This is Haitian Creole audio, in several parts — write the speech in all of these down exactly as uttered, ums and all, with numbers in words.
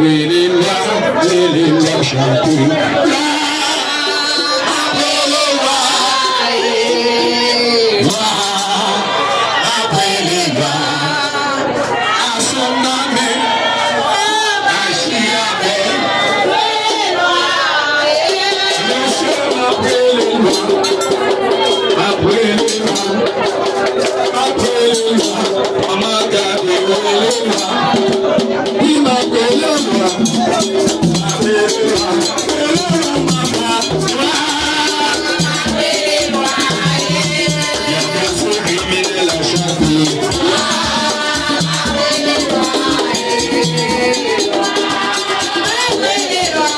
Rele lwa, rele lwa, chante. Rele lwa, rele lwa, rele lwa. Asoname, aji avè. Mesye, m ap rele lwa, m ap rele lwa, m ap rele lwa. Mama gade rele lwa. Wi, m ap rele lwa. M ap rele lwa. Rele lwa, mama. Lwa. M ap rele lwa. Yè pèsonn kriminèl a chape. Lwa. M ap rele lwa. M ap rele lwa.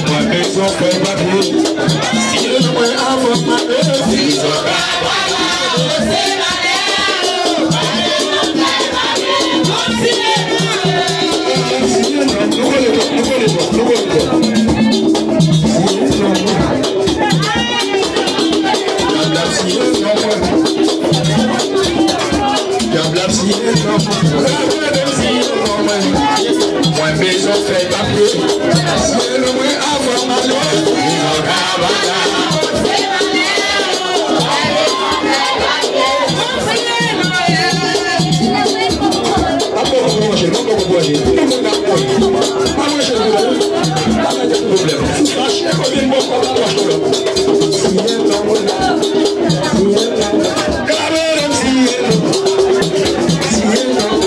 Mwen bezwen fè papye. Siye nan mwen avan m ale. Siye nan, nou kole twòp, nou kole twòp, nou kole twòp. Siye nan mwen. Dyab la siye nan mwen. Dyab la siye nan mwen. Mwen bezwen fè papye. Siye nan mwen avan m ale. Ap bon pou manje, ap bon pou manje. Tout moun ap manje. Pa manje tou la. Pa mete pwoblèm. Mache konbyen bò kòb la, mache tou la. Siye nan mwen. Siye nan mwen. Gade m siye nan mwen. Siye nan mwen.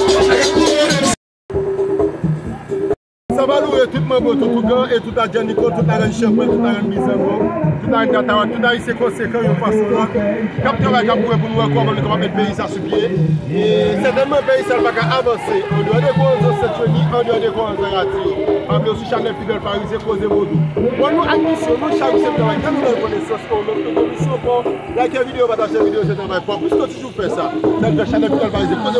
Sa va loure tout manbo, tout ougan, e tout adjanniko, tout larenn chanpwen, tout larenn bizango, tout larenn tatawat, tout ayisyen konsekan yon fason yon lòt, k ap travay, k ap boure pou nou wè kòman nou kapab met peyi sa sou pye. E sètènman, peyi sa pa ka avanse andeyò de gwo zan Sentyoni, andeyò de gwo zan rati yo. Pa bliye sou chanèl Fidèl Parizyen, Koze Vodou. Bon, nou ak misyon, nou chak se travay, kè nou nan konesans, ou menm tout misyon, bon, like videyo, pataje videyo, se travay pa w. Plis nou toujou fè sa. Nan chanèl Fidèl Parizyen, Koze